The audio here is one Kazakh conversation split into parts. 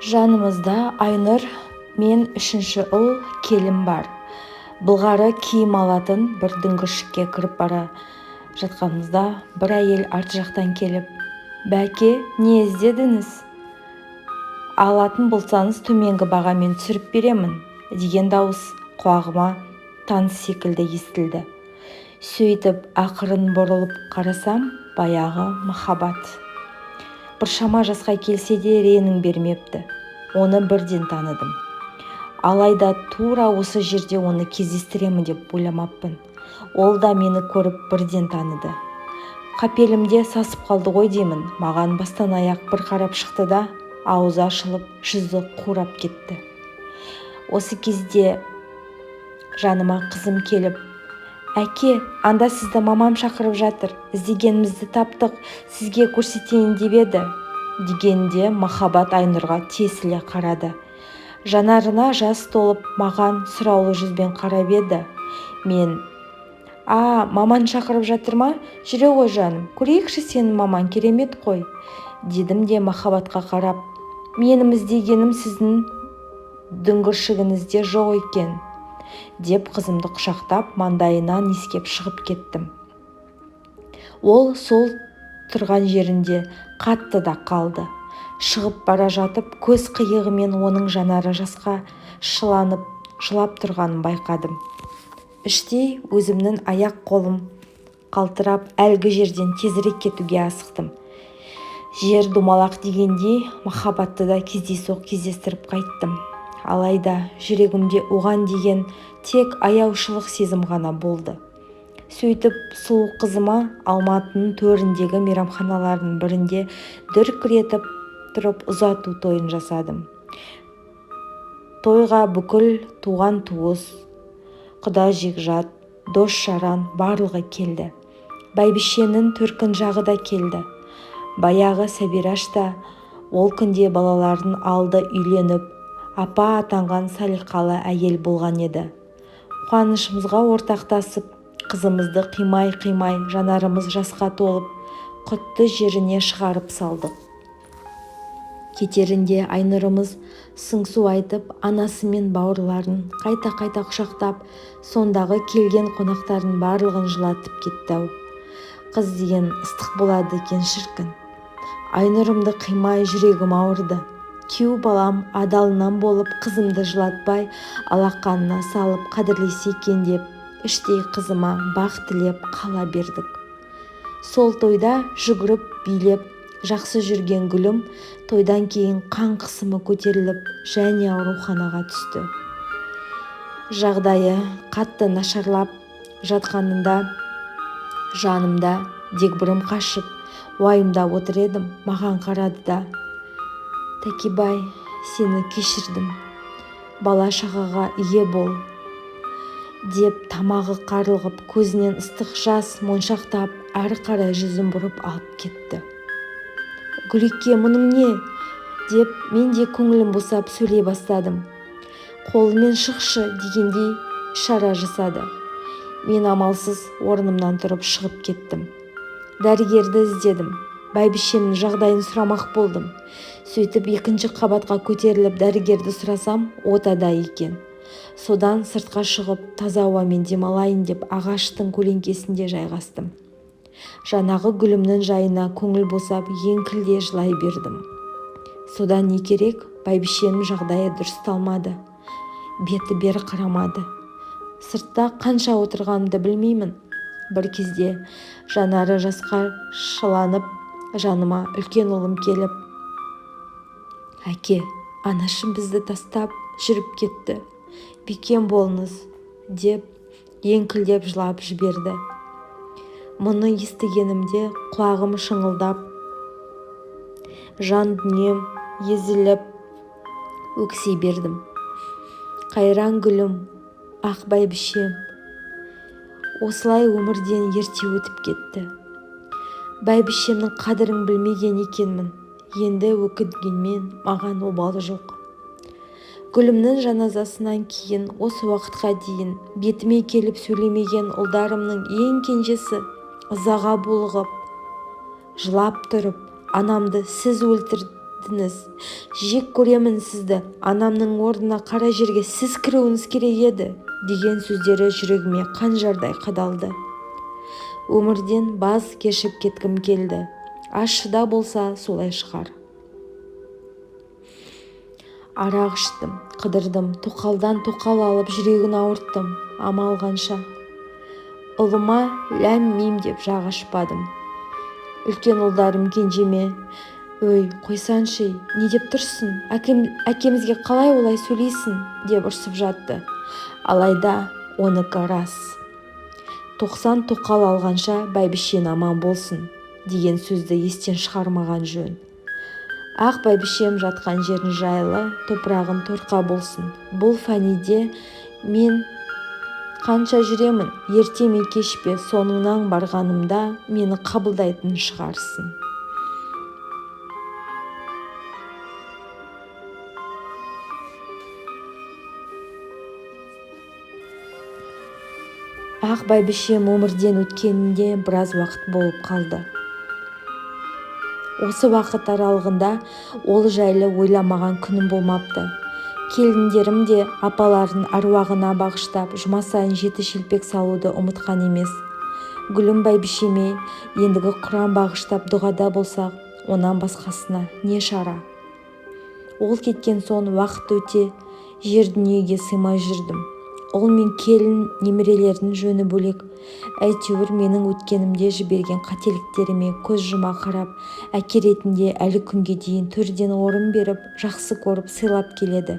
Жанымызда Айнұр мен үшінші ұл келін бар. Былғары киім алатын бір дүңгіршекке кіріп бара жатқанымызда бір әйел арт жақтан келіп: «Бәке, не іздедіңіз? Алатын болсаңыз, төменгі бағамен түсіріп беремін», – деген дауыс құлағыма таныс секілді естілді. Сөйтіп ақырын бұрылып қарасам, баяғы Махаббат. Біршама жасқа келсе де, реңін бермепті. Оны бірден таныдым. Алайда тура осы жерде оны кездестіремін деп ойламаппын. Ол да мені көріп, бірден таныды. Қапелімде сасып қалды ғой деймін, маған бастан аяқ бір қарап шықты да, аузы ашылып, жүзі қурап кетті. Осы кезде жаныма қызым келіп: «Әке, анда сізді мамам шақырып жатыр, іздегенімізді таптық, сізге көрсетейін деп еді», – дегенде, Махаббат Айнұрға тесіле қарады. Жанарына жас толып, маған сұраулы жүзбен қарап еді, мен: «А, маман шақырып жатыр ма? Жүре ғой, жаным, көрейікші, сенің мамаң керемет қой», – дедім де, Махаббатқа қарап: «Менің іздегенім сіздің дүңгіршегіңізде жоқ екен», – деп, қызымды құшақтап, маңдайынан иіскеп шығып кеттім. Ол сол тұрған жерінде қатты да қалды. Шығып бара жатып, көз қиығымен оның жанары жасқа шыланып, жылап тұрғанын байқадым. Іштей өзімнің аяқ-қолым қалтырап, әлгі жерден тезірек кетуге асықтым. Жер домалақ дегендей, Махаббатты да кездейсоқ кездестіріп қайттым. Алайда жүрегімде оған деген тек аяушылық сезім ғана болды. Сөйтіп, сұлу қызыма Алматының төріндегі мейрамханалардың бірінде дүркіретіп тұрып ұзату тойын жасадым. Тойға бүкіл туған-туыс, құда-жекжат, дос-жаран барлығы келді. Бәйбішенің төркін жағы да келді. Баяғы Сәбираш та ол күнде балалардың алды үйленіп, апа атанған салиқалы әйел болған еді. Қуанышымызға ортақтасып, қызымызды қимай-қимай, жанарымыз жасқа толып, құтты жеріне шығарып салдық. Кетерінде Айнұрымыз сыңсу айтып, анасы мен бауырларын қайта-қайта құшақтап, сондағы келген қонақтардың барлығын жылатып кетті-ау. Қыз деген ыстық болады екен, шіркін! Айнұрымды қимай жүрегім ауырды. Күйеу балам адалынан болып, қызымды жылатпай, алақанына салып қадірлесе екен деп, іштей қызыма бақ тілеп қала бердік. Сол тойда жүгіріп, билеп жақсы жүрген Гүлім тойдан кейін қан қысымы көтеріліп және ауруханаға түсті. Жағдайы қатты нашарлап жатқанында жанымда дегбірім қашып, уайымдап отыр едім, маған қарады да: «Тәкебай, сені кешірдім, бала-шағаға ие бол», – деп, тамағы қарлығып, көзінен ыстық жас моншақтап, әрі қарай жүзін бұрып алып кетті. «Гүлеке, мұның не?» – деп, мен де көңілім босап, сөйлей бастадым. Қолымен «шықшы» дегендей ишара жасады. Мен амалсыз орнымнан тұрып, шығып кеттім. Дәрігерді іздедім, бәйбішемнің жағдайын сұрамақ болдым. Сөйтіп, екінші қабатқа көтеріліп, дәрігерді сұрасам, отада екен. Содан сыртқа шығып, таза ауамен демалайын деп, ағаштың көлеңкесінде жайғастым. Жаңағы Гүлімнің жайына көңіл босап, еңкілдей жылай бердім. Содан не керек, бәйбішемнің жағдайы дұрысталмады, беті бері қарамады. Сыртта қанша отырғанымды білмеймін, бір кезде жанары жасқа шыланып, жаныма үлкен ұлым келіп: «Әке, анашым бізді тастап жүріп кетті, бекем болыңыз», – деп, еңкілдеп жылап жіберді. Мұны естігенімде құлағым шыңылдап, жан дүнием езіліп, өкси бердім. Қайран Гүлім, ақ бәйбішем осылай өмірден ерте өтіп кетті. Бәйбішемнің қадірін білмеген екенмін. Енді өкінгенмен маған обал жоқ. Гүлімнің жаназасынан кейін осы уақытқа дейін бетіме келіп сөйлемеген ұлдарымның ең кенжесі ызаға булығып, жылап тұрып: «Анамды сіз өлтірдіңіз. кеттіңіз? Жек көремін сізді, анамның орнына қара жерге сіз кіруіңіз керек еді деген сөздері жүрегіме қанжардай қадалды. Өмірден баз кешіп кеткім келді. Ащы да болса солай шығар. Арақ іштім, қыдырдым, тоқалдан тоқал алып жүрегін ауырттым. Амал қанша. Ұлыма ләм-мим деп жақ ашпадым. Үлкен ұлдарым кенжеме: «Өй, қойсаңшы, не деп тұрсың? Әкемізге қалай олай сөйлейсің?» деп ұрсып жатты. Алайда оныкі рас. 90 тоқал алғанша бәйбішең аман болсын деген сөзді естен шығармаған жөн. Ақ бәйбішем жатқан жерін жайлы, топырағын торқа болсын. Бұл фәниде мен қанша жүремін, ерте ме кеш пе соңынан барғанымда мені қабылдайтын шығарсың. Ақ бәйбішем өмірден өткенінде біраз уақыт болып қалды. Осы уақыт аралығында ол жайлы ойламаған күнім болмапты. Келіндерім де апаларын аруағына бағыштап жұма сайын 7 шелпек салуды ұмытқан емес. Гүлім бәйбішеме ендігі құран бағыштап дұғада болсақ, онан басқасына не шара? Ол кеткен соң уақыт өте жер дүниеге сыймай жүрдім. Ұл мен келін немерелердің жөні бөлек. Әйтеуір менің өткенімде жіберген қателіктеріме көз жұма қарап, әке ретінде әлі күнге дейін төрден орын беріп, жақсы көріп сыйлап келеді.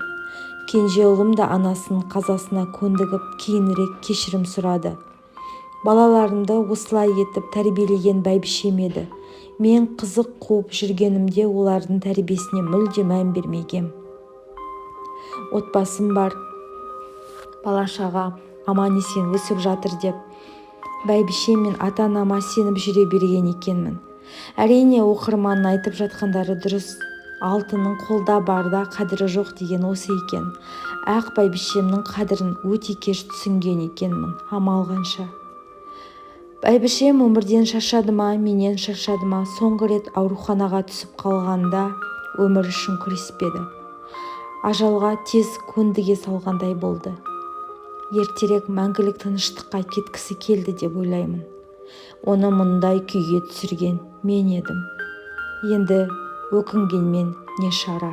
Кенже ұлым да анасының қазасына көндігіп, кейінірек кешірім сұрады. Балаларымды осылай етіп тәрбиелеген бәйбішем еді. Мен қызық қуып жүргенімде олардың тәрбиесіне мүлде мән бермегем. Отбасым бар, бала-шаға аман-есен өсіп жатыр деп бәйбішем мен ата-анама сеніп жүре берген екенмін. Әрине, оқырманның айтып жатқандары дұрыс. Алтынның қолда барда қадірі жоқ деген осы екен. Ақ бәйбішемнің қадірін өте кеш түсінген екенмін. Амал қанша. Бәйбішем өмірден шаршады ма, менен шаршады ма, соңғы рет ауруханаға түсіп қалғанда өмір үшін күреспеді. Ажалға тез көндіге салғандай болды. Ертерек мәңгілік тыныштыққа кеткісі келді деп ойлаймын. Оны мұндай күйге түсірген мен едім. Енді өкінгенмен не шара.